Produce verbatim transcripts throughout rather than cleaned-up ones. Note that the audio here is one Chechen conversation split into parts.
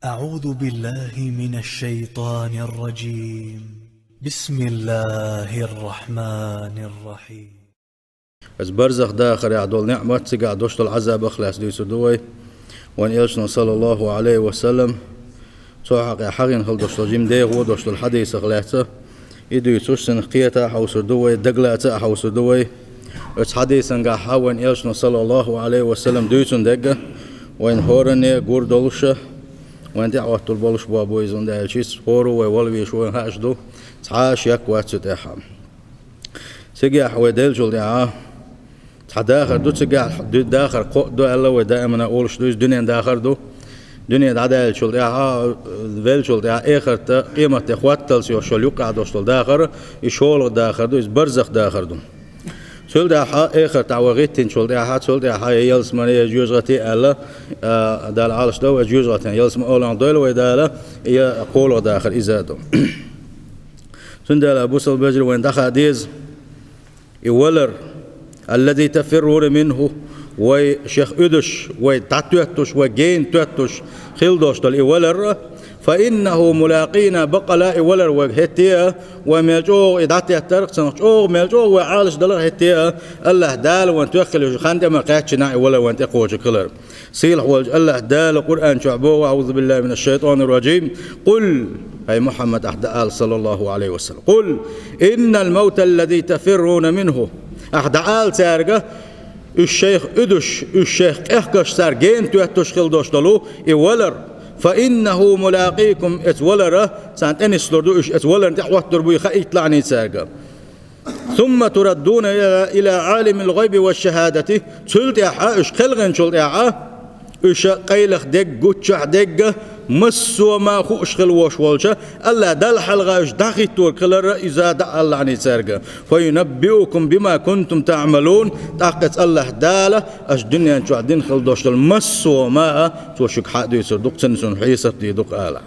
أعوذ بالله من الشيطان الرجيم. بسم الله الرحمن الرحيم. Из барзах дахарехь долу неӀмат, цигахь долуш долу Ӏазабах лаьцна дуьйцур ду вай. Вайн элчано, саллаллаху Ӏалайхи ва саллам, цу хьакъехь хьахийна хила долуш долу жима дехо долуш долу хьадисах лаьцна, и дуьйцуш, цунах кхета а хьовсур ду вай, дагалаца а хьовсур ду вай. Оцу хьадисангахь вайн элчано, саллаллаху Ӏалайхи ва саллам, дуьйцун дерг вайн хӀоранна гур долуш, вайн тӀехӀоттур болуш боху иза, хӀунда аьлча иза хӀора вай вала везаш ву, вайн хууш ду, цхьа а шек вац цу тӀехь. Цигахь вай деллачул тӀаьхьа цхьа дахар ду, цигахь ду-, дахар кхоъ ду аьлла вай даимана олуш ду, иза дуьненан дахар ду. Дуьне дӀадаьллачул тӀаьхьа, веллачул тӀаьхьа эхарта, къематде хӀотталц йолуш йолу юккъехь долуш долу дахар, и шолгӀа дахар ду, иза барзах дахар ду. Цул тӀаьхьа эхартахь вай гӀиттинчул тӀаьхьа, цул тӀаьхьа я ялсамане, я жоьжахате аьлла, а, Дала Ӏалашдойла вай, жоьжахатина, ялсамане олуш дойла вай Дала, я кхоалгӀа дахар иза а ду. Цундела, бусалба вежарий, вайна дӀахаа деза и валар, الذي تفرون منه, вай шех уьдуш, вай дӀатоьттуш, вай гена тоьттуш хила долуш долу и валар, فإنه ملاقينا, баккъала и валар вайга хӀетте а, вай мел чӀогӀа и дӀатеттарх, цунах чӀогӀа, мел чӀогӀа вай Ӏалашдаларх хӀетте а, АллахӀ Дала вайна тоьхна хилла йолчу хан тӀе ма кхаьччина и валар вайна тӀекхочург хилар. Сийлахь волчу АллахӀ Дала Къуръан чохь боху: أعوذ بالله من الشيطان الرجيم. قل, хӀай Мухьаммад, ахь дӀаала, саллаллаху Ӏалайхи ва саллам. قل إن الموت الذي تفرون منه. Ахь дӀаала цаьрга, уьш шайх уьдуш, уьш шайх къехкаш, цара гена тоьттуш хила долуш долу и валар, فإنه ملاقيكم, эцу валара царна тӀе нислур ду уьш, эцу валарна тӀе хӀоттур бу и хаийтталахьаний цаьрга. ثم تردون إلى، إلى عالم الغيب والشهادة. Цул тӀаьхьа, уьш кхелхинчул тӀаьхьа, уьш къайлаха дерг, гуччахь дерг, массо а ма хууш хила вош волчу АллахӀ Далла хьалха уьш дӀахӀиттор хилар, иза дӀаалалахьаний цаьрга. فينبئكم بما كنتم تعملون. ТӀаккха эцу АллахӀ Дала аша дуьнен чохь дина хила долуш долу массо а ма а цо шуьга хьа а дуьйцур ду-кх, цуьнан цунна хьесап дийр ду-кх ала.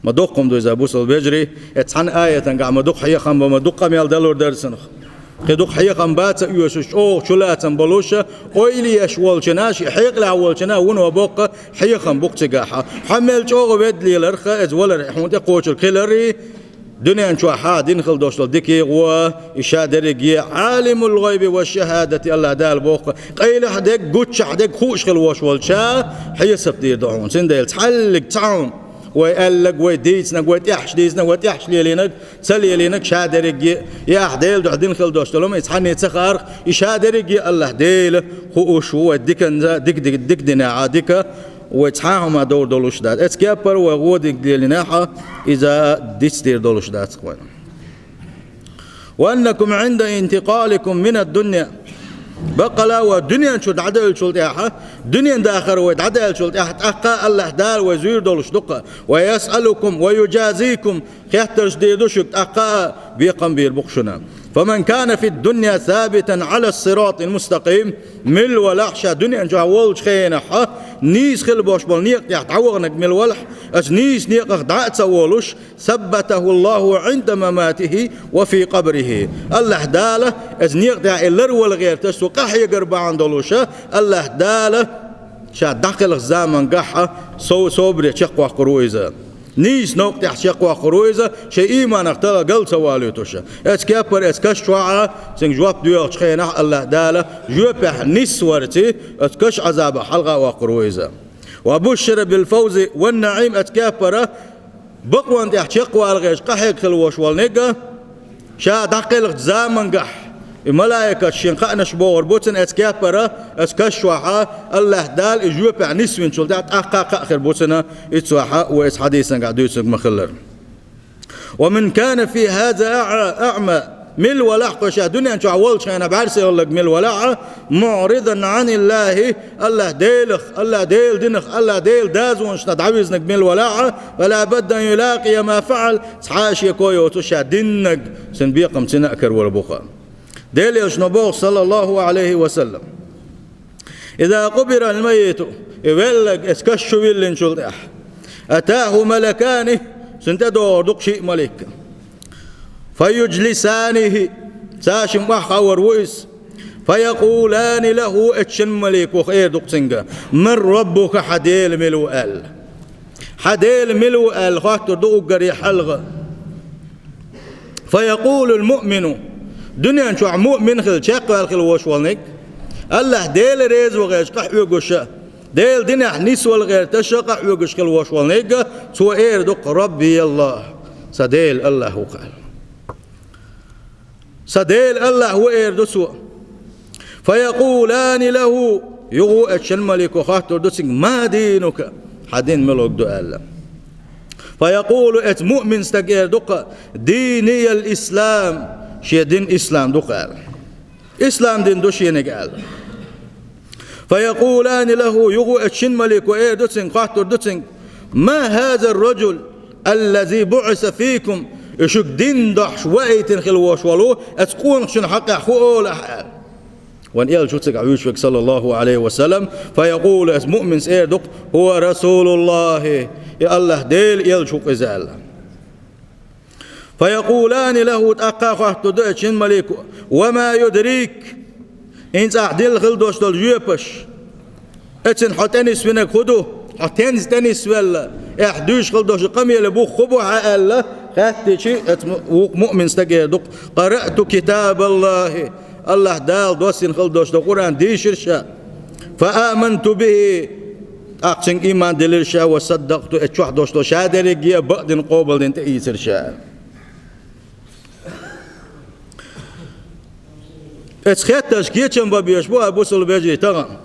Ма дуккха хӀума ду иза, бусалба вежарий, эцу цхьана аятангахь ма дуккха хьехам бан, ма дуккха къамел далур дара цунах. Кхин дуккха хьехам бац а оьшуш, чӀогӀа чулацам болуш, ойла еш волчунна, шен хьекъалехь волчунна вуно боккха хьехам бу-кх цигахь. Хьо мел чӀогӀа ведда леларх, эцу валар хьуна тӀекхочург хилар, дуьнен чохь хьан дина хила долуш долу дикий гӀо, и ша дерриге, عالم الغيب والشهادة, АллахӀ Дала боху-кх, къайлаха дерг, гуччахь дерг хууш хила вош волчу ша хьесап дийр ду хьуна. Цундела цхьаллиг ца хьуна, вай аьллаг, вай дийцинарг, вай тӀехьаш дийцинарг, вай тӀехьаш лелийнарг, ца лелийнарг ша дерриге, и ахь Делан дуьхьа дина хила долуш долу хӀума, и цхьанне ца хаарх, и ша дерриге АллахӀ Дела хууш ву, вай диканца, дика, дика, дика динехь а дика, вай цхьа а хӀума довр долуш дац. Эцу кеппара вай гӀо дика лелийнехь а, иза дицдийр долуш дац-кх вайна. وأنكم عند انتقالكم من الدنيا. Баккъала вай дуьнен чу дӀадевллачул тӀаьхьа, дуьнен дахар вай дӀадаьллачул тӀаьхьа, тӀаккха АллахӀ Дала вай зуьйр долуш ду-кх. ويسألكم ويجازيكم, хеттарш дийр ду шуьга, тӀаккха а бекхам бийр бу-кх шуна. فمن كان في الدنيا ثابتا على الصراط المستقيم. Мила валахь ша дуьнен чохь волчу хенахь, нийса хила бош болу некъа тӀехь дӀаваханарг мила валахь, оцу нийса некъах дӀа а ца волуш, ثبته الله عند مماته وفي قبره. АллахӀ Дала, оцу некъа тӀехь и ларвала гӀерташ, цо къахьегар бахьана долуш, АллахӀ Дала ша дӀакхелхачу замангахь сов-, собаре чекхваккхур ву иза. Нийса новкъа тӀехь чекхваккхур ву иза, шайн ийманах тала гал ца валуьйтуш. Оцу кеппара оцу каш чохь а цуьнга жоп доьхучу хенахь АллахӀ Дала жоьпехь нисварца оцу каш Ӏазабах хьалха а ваккхур ву иза. وبشر بالفوز والنعيم, оцу кеппара бакъонна тӀехь чекхвала гӀерташ къахьегна хила вош волу нигга, ша дӀакхелхачу замангахь и малайкаш шен кхаънаш богӀур бу цунна, оцу кеппара, оцу каш чохь а, АллахӀ Дала и жоьпехь нисвинчул тӀаьхьа тӀаккха а кхаъ хир бу цунна, и цохь а вай оцу хьадисангахь дуьйцург ма-хиллара. ومن كان في هذا أع-، أعمى, мила валахь кхо ша дуьнен чохь волчу хенахь бӀаьрса хилларг мила валахь, معرضا عن الله, АллахӀ Делах, АллахӀ Делан динах, АллахӀ Делан дозанашна дӀавизнарг мила валахь, فلا بد أن يلاقي ما فعل, цхьа а шеко йоцуш ша диннарг, цуьнан бекхам цуьнан а карор бу-кх. Делан элчано боху, саллаллаху Ӏалайхи ва саллам: إذا قبر الميت, и велларг оцу каш чу виллинчул тӀаьхьа, أتاه ملكان, цунна тӀедогӀур ду-кх шиъ малик. فيجلسانه, цаьршимма охьахьавор ву иза. فيقولان له, оцу шина маликаша эр ду-кх цуьнга: من ربك, хьан Дела мила ву аьлла. Хьан Дела мила ву аьлла хоттур ду уггаре хьалха. فيقول المؤمن, дуьнен чохь муъмин хилла, чекхваьлла хилла волуш волниг, АллахӀ Дела реза вахарчу къахьоьгуша, Делан динехь нисвала гӀерташа къахьоьгуш хилла волуш волниг, цо эр ду-кх: ربي الله, сан Дела АллахӀ ву-кх аьлла. Сан Дела АллахӀ ву, эр ду цо. فيقولان له, юха а оцу шина малико хоттур ду цуьнга: ما دينك, хьан дин милуг ду аьлла. فيقول, оцу муъмин стага эр ду-кх: ديني الإسلام, шен дин ислам ду-кх аьлла. Ислам дин ду шениг аьлла. فيقولان له, юха а оцу шина малико эр ду цуьнга, хоттур ду цуьнга: ما هذا الرجل الذي بعث فيكم, и шуьга дин дохьуш ваийтина хилла волуш волу оцу къонахчун хьакъехь хӀун олу ахь аьлла. Вайн элча ву цигахь вуьйцуш верг, саллаллаху Ӏалайхи ва саллам. فيقول, оцу муъминас эр ду-кх: هو رسول الله, и АллахӀ Делан элча ву-кх иза аьлла. فيقولان له, тӀаккха а хоттур ду оцу шина малико: وما يدريك, хӀинца ахь дилла хилла долуш долу жоьпаш, оцунна хьо тӀенисвинарг хӀун ду, хьо хӀинца тӀенисвелла, ахь дуьйцуш хилла долуш къамелан бух хӀун бу хьан аьлла, хаьттичи, оцу му-, вукху муъмин стага эр ду-кх: قرأت كتاب الله, АллахӀ Дала доссийна хилла долуш долу Къуръан дийшира ша, فآمنت به, тӀаккха цуьнга ийман диллира ша, وصدقت, оцу чохь долуш долу ша дерриге а бакъдина къобалдина тӀеийцира ша. Оцу хеттаршка кечам бан безаш бу, ай бусалба вежарий, тахана.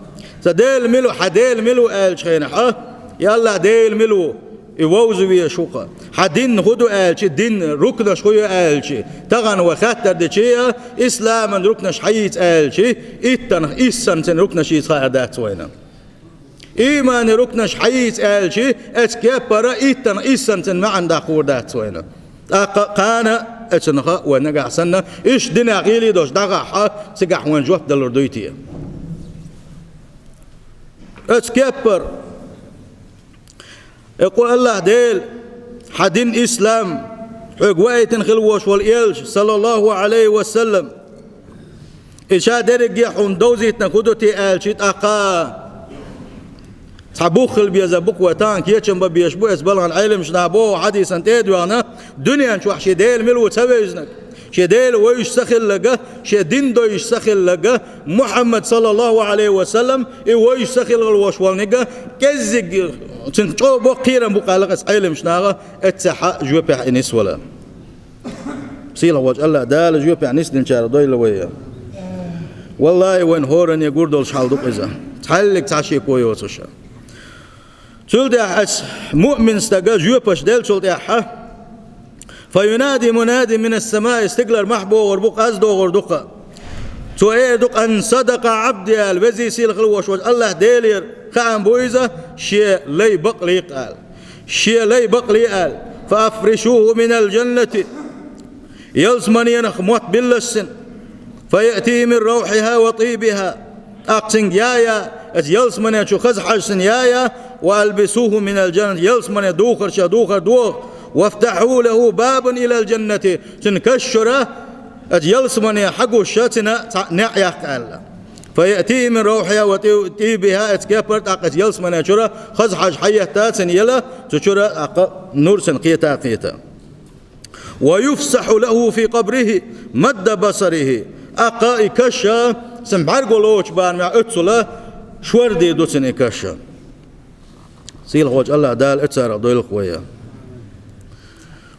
Сан Дела мила ву, хьан Дела мила ву аьллачу хенахь, а? И АллахӀ Дела мила ву? И вовза везаш ву-кх. Хьан дин хӀун ду аьлчи, дин рукнаш хӀун ю аьлчи, тахана вай хаттар дичи а, исламан рукнаш хьан йийца аьлчи, иттанах иссанна цуьнан рукнаш йийца хаар дац вайна. Ийманан рукнаш хьан йийца аьлчи, оцу кеппара иттанах иссанна цуьнан маьӀна даккхар дац вайна. ТӀаккха кхана а оцунах вай нагахь санна, иштта динехь гӀийла долуш дӀагӀахь, цигахь вайн жоп далур дуй те? Оцу кеппара: «Э, къу АллахӀ Дела, хьан дин ислам, хьоьга ваийтина хилла волуш волу элча, саллаллаху Ӏалайхи ва саллам, и ша дерриге а хьуна довзийтинарг хӀун ду те?» аьлчи, тӀаккха цхьа бух хила беза бу-кх вай, тахана кечам бан безаш бу, оцу балхана Ӏеламнаха боху хьадисан тӀе а доьгӀна, дуьнен чохь шен Дела мила ву ца вевзинарг, шен Дела вевзаш ца хилларг, шен дин довзуш ца хилларг, Мухьаммад, саллаллаху Ӏалайхи ва саллам, и вевзаш ца хилла волуш волниг, кӀеззиг цуьнан чӀогӀа боккха кхерам бу-кх аьлла-кх оцу Ӏеламнаха, эццехь жоьпехь и нисвала. Сийлахь волчу АллахӀ Дала жоьпехь нисдинчарах дойла вай. Валлахи, вайн хӀоранна гур долуш хьал ду-кх иза. Цхьаьллиг цхьа шеко йоцуш. Цул тӀаьхьа оцу муъмин стага жоьпаш деллачул тӀаьхьа, «فينادي مناد من السماء», стигалара мохь богӀур бу, къаз догӀур ду-кх. Цо эр ду-кх: «أن صدق عبدي», аьлла, везий сийлахь хилла волуш волчу АллахӀ Делера хаам бу иза, шен лай бакълий-кх аьлла. Шен лай бакълий аьлла: «فأفرشوه من الجنة», ялсаманенах мотт биллалаш цунна, «فيأتيه من روحها وطيبها», тӀаккха цуьнга яя, оцу ялсамане чу хаза хьожа цунна яя, «وألبسوه من الجنة», ялсамане духаршех духар догӀа, «وافتحوا له بابا إلى الجنة», цуьнан каш чуьра оцу ялсамане хьагуш цунна цхьаъ неӀ яккха аьлла. «فيأتيه من روحها وطيبها», оцу кеппара тӀаккха оцу ялсамане чуьра хаза хьожа хьаетта цунна яла, цу чуьра тӀаккха нур цунна кхета а кхета. «ويفسح له في قبره مد بصره», тӀаккха и каш цуьнан бӀаьрго лоцучу барамехь оццул шордийр ду цунна и каш. Сийлахь волчу АллахӀ Дала оцарах дойла-кх вай.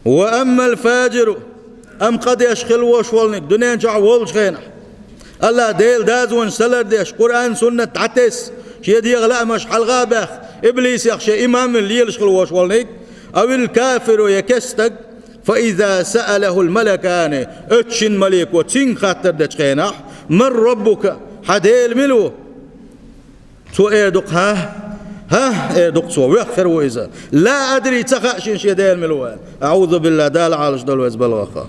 «وأما الفاجر», амма къа деш хилла волуш волниг дуьнен чохь волчу хенахь, АллахӀ Делан дозанаш са лардеш, Къуръан, суннат дӀатесна, шен дегӀан лаамаш хьалха а баьхна, иблисех шен имам вина лелаш хилла волуш волниг, «أو الكافر», я керста стаг, «فإذا سأله الملكان», оцу шина малико цуьнга хаттар дечу хенахь: «من ربك», хьан Дела мила ву? Цо эр ду-кх: «ها، ها», эр ду-кх цо, веххар ву иза. «لا أدري», ца хаьа шена шен Дела мила ву аьлла. АӀузубиллахӀ, Дала Ӏалашдойла вай оцу балхах.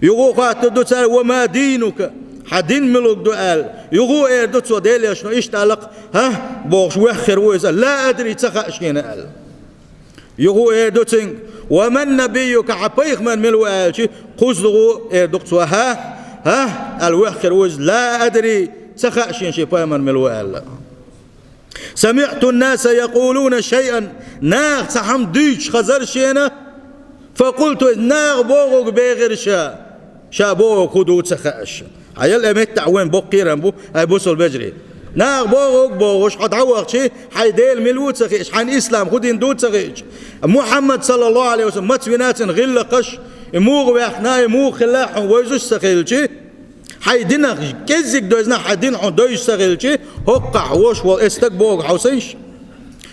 Юха а хоттур ду цара: «وما دينك», хьан дин милуг ду аьлла. Юха а эр ду цо, Делан элчано иштта аьлла-кх: «ها», бохуш, веххар ву иза. «لا أدري», ца хаьа шена аьлла. Юха а эр ду цуьнга: «ومن نبيك», хьан пайхамар мила ву аьлчи, кхузахула эр ду-кх цо: «ها، ها», аьлла, веххар ву иза: «لا أدري», ца хаьа шена шен пайхамар мила ву аьлла. سمعت الناس يقولون شيئا, наха цхьа хӀама дуьйцуш хезар шена, فقلت, наха бохург бехира ша, ша бохург хӀун ду ца хаьаш. Хьан ял э меттахь вайн боккхийран бу, ай бусул бежарий. Наха бохург бохуш, хьо дӀавахчи, хьайн Дела мила ву ца хиъча, хьайн ислам хӀун дин ду ца хиъча, Мухьаммад, саллаллаху Ӏалайхи ва саллам, маца вина цун гӀиллакхаш, и муха ваьхна, и муха хилла хьуна вевзаш ца хилчи, хьайн динах кӀеззиг доьзна, хьайн дин хьуна довзаш ца хилчи, хӀоккхахь вош волу эцтаг боху хьовсийша.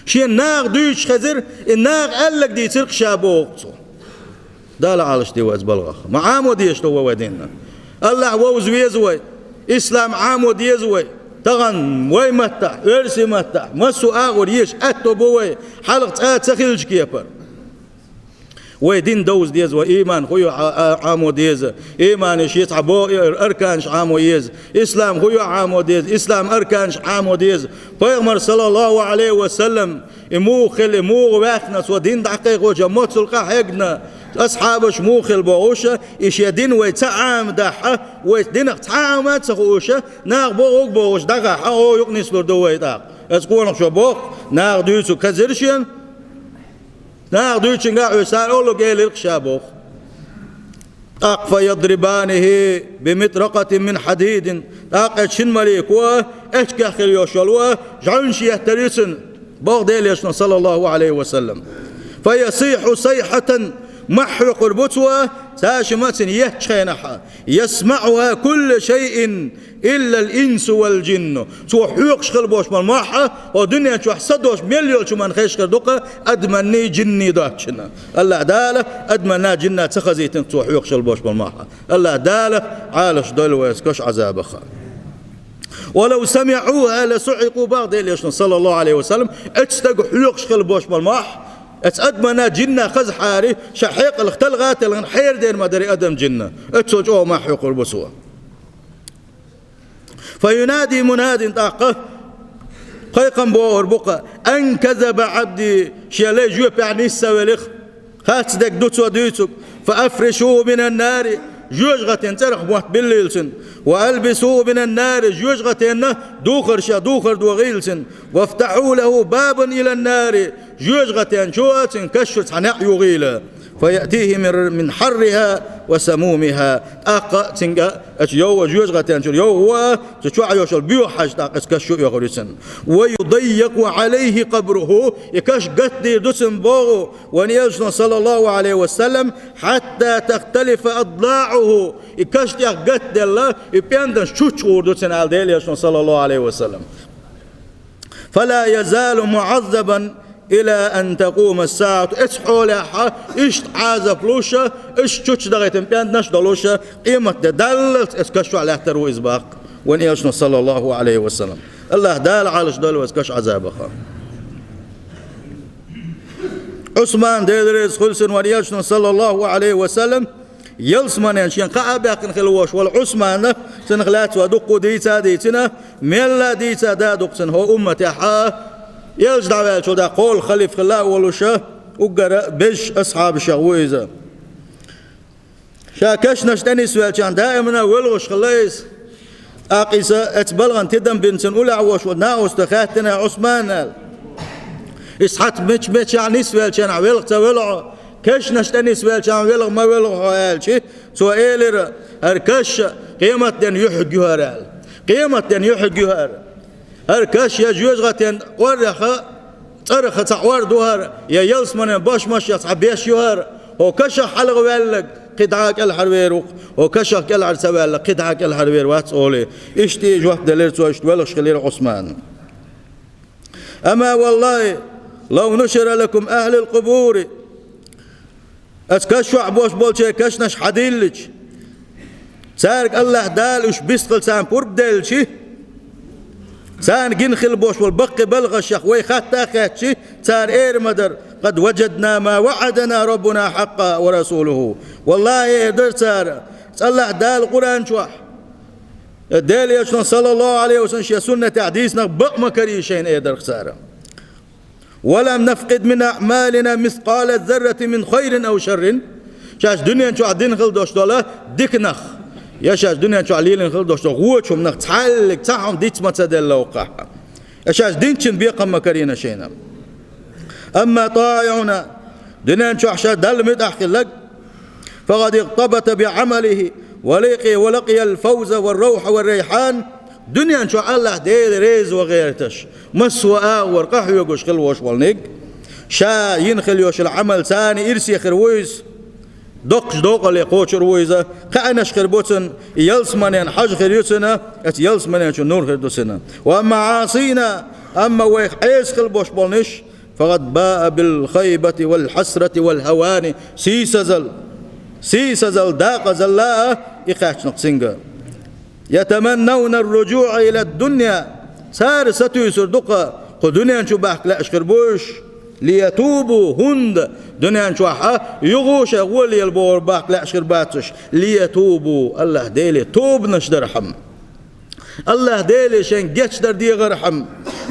Шен наха дуьйцуш хезира, и наха аьллаг дийцира ша боху цо. Дала Ӏалаш де вай иза балгӀах. Ма Ӏамо дезаш ду вай вай динна. Аллахь вовза веза вай. Ислам Ӏамо деза вай. Тахана вай маттахь, оьрсийн маттахь, массо а агӀор езаш аьтто бу вай, хьалха цкъа ца хилча кепара. Вай дин довза деза, вай иман хӀун ю Ӏа-, Ӏа-, Ӏамо деза. Иман шен цхьа бо-, арканаш Ӏамо еза. Ислам хӀун ю Ӏамо деза. Ислам арканаш Ӏамо деза. Пайхамар, саллаллаху Ӏалайхи ва саллам, и муха хилла, и муха ваьхна, цо дин дӀакхайкхоча моццул къахьегна, асхьабаш муха хилла бохуша, и шен дин вай ца Ӏамадахьа, вай динах цхьа а хӀума ца хууша, наха бохург бохуш дӀагӀахьа, о, юкъа нислур ду вай тӀаккха. Аса къонахчо боху, наха дуьйцург хезира шена. Наха дуьйцунгахь уьш цара оллаг элира ша боху. ТӀаккха فيضربانه بمطرقة من حديد. ТӀаккха шин малико, эчкех хила йолуш йолу, жӀаьвнаш еттар ю цуьнан, боху Делан Элчано, саллаллаху Ӏалайхи ва саллам. فيصيح صيحة, мохь хьоькхур бу цо, цаьршимма цуьнан еттачу хенахь, يسمعها كل شيء إلا الإنس والجن. Цо хьоькхуш хила бохуш болу мохь, хӀокху дуьнен чохь са долуш мел йолчу хӀуманна хезаш хир ду-кх, адаманний, жинний доцчунна. Аллахь Дала адаманна, жинна ца хазийтина цо хьоькхуш хила бохуш болу мохь. Аллахь Дала Ӏалаш дойла вай оцу каш Ӏазабах. ولو سمعوها لصعقوا, боху Делан Элчано, саллаллаху Ӏалайхи ва саллам, оцу стага хьоькхуш хила бохуш болу мохь, оцу адаманна, жинна хазахьара, шайн хьекъалх талха а телхина, хьерадер ма дара адам, жин. Оццул чӀогӀа мохь хьоькхур бу цо. فينادي مناد, тӀаккха кхайкхам бохур бу-кх: أن كذب عبدي, шен лай жоьпехь нисса велих, хатта дерг ду цо дуьйцург. فأفرشوه من النار, жоьжахатин цӀарах мотт биллийла цуьнан. وألبسوه من النار, жоьжахатин духар шех духар дохийла цуьнан. وافتحوا له بابا إلى النار, жоьжахатин чу цуьнан каш чуьра цхьа неӀ йохийла. فيأتيه من، من حرها وسمومها. ТӀаккха цуьнга оцу йовха, жоьжахатин чуьра йовхо, цу чохь йолуш йолу боьха хьаж тӀаккха оцу каш чу оьхур ю цуьнан. ويضيق عليه قبره, и каш гатдийр ду цуьнан боху вайн Элчано, саллаллаху Ӏалайхи ва саллам, حتى تختلف أضلاعه, и каш тӀех гатделла, и пӀенданаш чучча гӀур ду цуьнан, аьлла Делан Элчано, саллаллаху Ӏалайхи ва саллам. فلا يزال معذبا إلى أن تقوم الساعة. Оцу хьолехь иштта Ӏазап луш, иштта чучча дахийтина пӀенданаш а долуш, къематде даллалц оцу каш чохь лаьттар ву иза, боху вайн Элчано, саллаллаху Ӏалайхи ва саллам. Аллахь Дала Ӏалаш дойла вай оцу каш Ӏазабах. Ӏусман, Дела реза хуьлда цунна, вайн Элчано, саллаллаху Ӏалайхи ва саллам, ялсаманен шена кхаъ а баьккхина хилла волуш волу Ӏусмана, цунах лаьцна вай дуккха а дийца а дийцина, мелла а дийца а дан ду-кх цунна хӀокху умматехь, Элча дӀаваьллачул тӀаьхьа кхоалгӀа халифа хилла а волуш, уггар безачу асхьабашех ву иза. Ша кешнаш тӀе нисвелчахьана даимана воьлхуш хилла иза. ТӀаккха иза оцу балхана тидам бина цуьнан уллехь волуш волу накъост хаьттина: «Ӏусман, — аьлла, — иза хьан мича-мичахь нисвелчахьана велха ца велла хьо? Кешнаш тӀе нисвелчахьана велха ма велла хьо?» — аьлча, цо элира: «ХӀара каш къематден юьхьиг ю хӀара», — аьлла. Къематден юьхьиг ю хӀара. ХӀара каш я жоьжахатин оръяха, цӀарах цхьа ор ду хӀара, я ялсаманен бошмашех цхьа беш ю хӀара. ХӀокху кашах хьалха ваьлларг кхин дӀа а кӀелхьарвер ву-кх, хӀокху кашах кӀелхьара ца ваьлларг кхин дӀа а кӀелхьарвер вац, олий. Иштта жоп делира цо, иштта велхаш хилира Ӏусман. أما والله لو نشر لكم أهل القبور. Оцу каш чохь болуш болчеран кешнаш хьадиллича, цаьрга Аллахь Дала уьш бистхила царна пурба делча, царна гина хилла болуш болу баккхий балхашех вай хатта а хаьттича, цара эр ма дара: «قد وجدنا ما وعدنا ربنا حقا ورسوله». Валлахьи, эр дара цара, Аллахь Дала Къуръан чохь, Делан Элчано, саллаллаху Ӏалайхи ва саллам, шен суннатехь дийцинарг бакъ ма карий шайна, эр дара цара. «ولم نفقد من أعمالنا مثقال ذرة من خير أو شر». Шаьш дуьнен чохь дина хилла долуш долу диканах, я шаьш дуьнен чохь лелийна хилла долуш долу вочу хӀуманах цхьаьллиг цхьа хӀума диц ма ца делла хӀокхахь. Шаьш динчун бекхам ма карийна шайна. أما الطائع, дуьнен чохь ша Далла муьтӀахь хилларг, فقد اغتبط بعمله ولقي، ولقي الفوز والروح والريحان, дуьнен чохь АллахӀ Дела реза ван гӀерташ, массо а агӀор къахьоьгуш хилла волуш волниг, ша йина хилла йолуш йолу Ӏамал царна ирсе хир ву иза, доккхачу декъале кхочур ву иза, кхаьънаш хир бу цунна, и ялсаманен хьажа хир ю цунна, оцу ялсаманен чу нур хир ду цунна. وأما العاصي, амма вайх Ӏеса хилла болуш болниш, فقد باء بالخيبة والحسرة والهوان, сийсазалла, сийсазалла, декъазалла а и кхаьчнах цуьнга. يتمنون الرجوع إلى الدنيا, цара сатуьйсур ду-кх, кху дуьнен чу бахка лаьаш хир бу уьш, ليتوبوا, хӀунда дуьнен чохь а юха ша гӀоле лела бохург бахка лаьаш хир бац уьш, ليتوبوا, АллахӀ Деле тобанаш дархьама, АллахӀ Деле шайн гечдар дехархьама,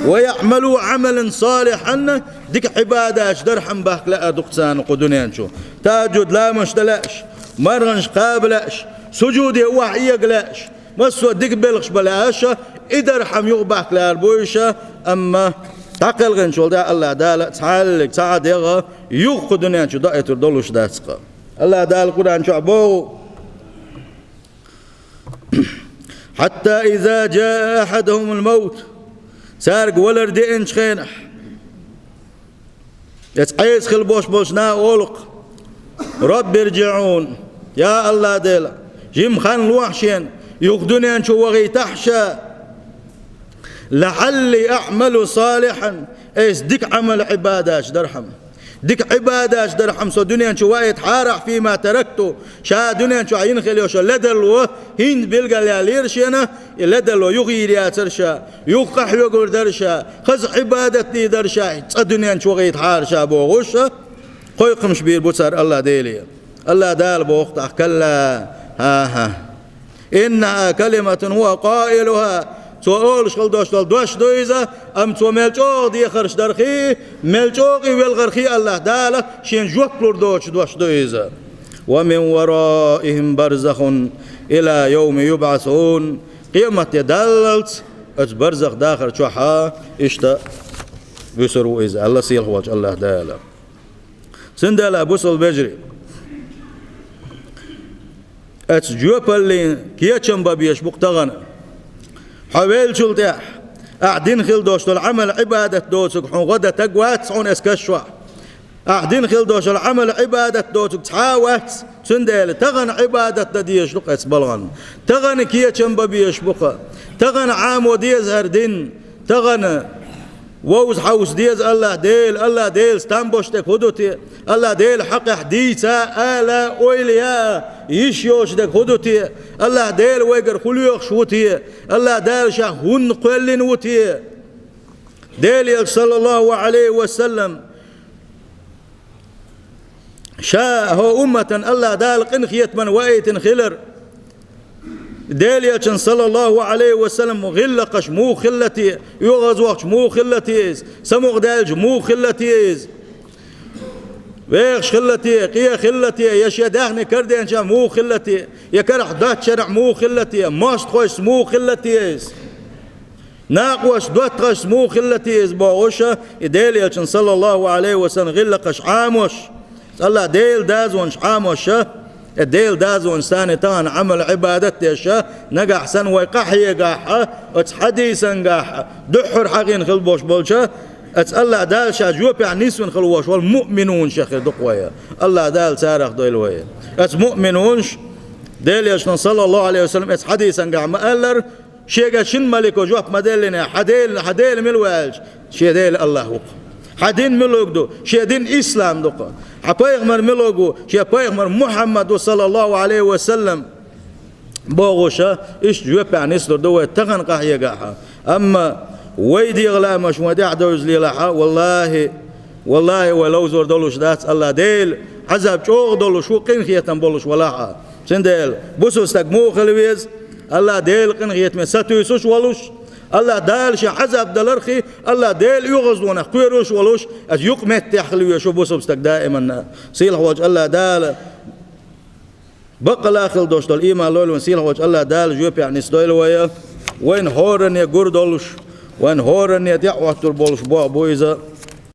ويعملوا عملا صالحا, дика Ӏибадаташ дархьама бахка лаьар ду-кх царна кху дуьнен чу. Тахьаджуд ламазаш дан лаьаш, марханаш кхаба лаьаш, сужуде охьаэга лаьаш, массо а дика белхаш бан лаьаш, и дархьама юха бахка лаьар бу уьш, амма дӀакхелхинчул тӀаьхьа АллахӀ Дала цхьаьллиг цхьа а дегӀ юха кху дуьнен чу доуьйтур долуш дац-кх. АллахӀ Дала Къуръан чохь боху: حتى إذا جاء أحدهم الموت, цаьрга валар деанчу хенахь, оцу Ӏеса хилла болуш болчу наха олу-кх: رب ارجعون, я АллахӀ Дела, жима хан лохьа шена, юха дуьнен чу вахийтахьа ша, لعلي أعمل صالحا, айса дика Ӏамал, Ӏибадаташ дархьама. Дика Ӏибадаташ дархьама со дуьнен чу ваийтахьара, فيما تركت, ша дуьнен чохь йина хилла йолуш йолу ледарло хӀинца билгалъяьллера шена, и ледарло юха йийр яцара ша, юха къахьоьгур дара ша, хаза Ӏибадат дийр дара ша, цкъа дуьнен чу вахийтахьара ша бохуш, кхойкхамаш бийр бу цара АллахӀ Деле. АллахӀ Дала боху тӀаккха: كلا, хӀан-хӀа, إنها كلمة هو قائلها, цо олуш хилла долуш долу дош ду иза, амма цо мел чӀогӀа дехарш дархий, мел чӀогӀа и велхархий АллахӀ Дала шена жоп лур доцу дош ду иза. ومن ورائهم برزخ إلى يوم يبعثون. Къематде даллалц оцу барзах дахар чохь а иштта вуьсур ву иза, аьлла сийлахь волчу АллахӀ Дала. Цундела, бусалба вежарий, оцу жоьпаллин кечам бан безаш бу-кх тахана. Хьо веллачул тӀаьхьа, ахь дина хилла долуш долу Ӏамал, Ӏибадат доцург хьуна гӀо дан стаг вац хьуна оцу каш чохь. Ахь дина хилла долуш долу Ӏамал, Ӏибадат доцург цхьа а вац, цундела тахана Ӏибадат дан дезаш ду-кх оцу балхана. Тахана кечам бан безаш бу-кх. Тахана Ӏамо деза хӀара дин. Тахана вовза хьовса деза АллахӀ Дела, АллахӀ Делаца там болуш дерг хӀун ду те? АллахӀ Делан хьакъехь дийца а, ала а, ойла яа а йиш йолуш дерг хӀун ду те? АллахӀ Дела вайгара хӀун лоьхуш ву те? АллахӀ Дала Ша хӀунда кхоьллина ву те? Делан Элча, саллаллаху Ӏалайхи ва саллам, Ша хӀокху умматана АллахӀ Дала къинхетаман ваийтина хилар. Делан Элчанан, саллаллаху Ӏалайхи ва саллам, гӀиллакхаш муха хилла те, оьгӀазвахча муха хилла те иза, самукъадаьлча муха хилла те иза, вехаш хилла те, къен хилла те, я шен даьхни карадеанча муха хилла те, я карахь доцучарахь муха хилла те, мостагӀчуьнца муха хилла те иза. Накъосташца, доттагӀашца муха хилла те иза бохуш, и Делан Элчанан, саллаллаху Ӏалайхи ва саллам, гӀиллакхаш Ӏамош, АллахӀ Делан дозанаш Ӏамош, и Делан дозанаш санна тахана Ӏамал, Ӏибадат деш, нагахь санна вай къахьегахь, оцу хьадисангахь дуьххьара хьахийна хилла болуш болчу, оцу АллахӀ Дала Ша жоьпехь нисвина хилла волуш волу муъминунаш хир ду-кх вай. АллахӀ Дала царах дойла вай. Оцу муъминунаш, Делан Элчанан, саллаллаху Ӏалайхи ва саллам, оцу хьадисангахь ма-аллара, Шега шина малико жоп ма деллинехь: «Хьан Дела, хьан Дела мила ву?» — аьлча, шен Дела АллахӀ ву-кх. Хьан дин мила ву-ду? Шен дин ислам ду-кх. Хьан пайхамар мила ву? Шен пайхамар Мухьаммад ву, саллаллаху Ӏалайхи ва саллам, бохуш, иштта жоьпехь нислур ду вай тахана къахьегахь. Амма вай дегӀан лаамаш вайн тӀехь довза лелахь, валлахӀи, валлахӀи, вай ловзор долуш дац АллахӀ Дела, Ӏазаб чӀогӀа долуш ву, къинхетам болуш валахь а. Цундела бусалба стаг муха хила веза? АллахӀ Делан къинхетаме сатуьйсуш волуш, АллахӀ Дала шен Ӏазаб даларх, АллахӀ Делан оьгӀазлонах кхоьруш волуш, аса юкъаметтехь хила веза шу бусалба стаг даиманна. Сийлахь волчу АллахӀ Дала баккъала хила долуш долу ийман лойла вайн сийлахь волчу АллахӀ Дала жоьпехь нисдойла вай, вайна хӀоранне гур долуш, Вайн хӀаране дӀахӀоттар болаш бола ба иза,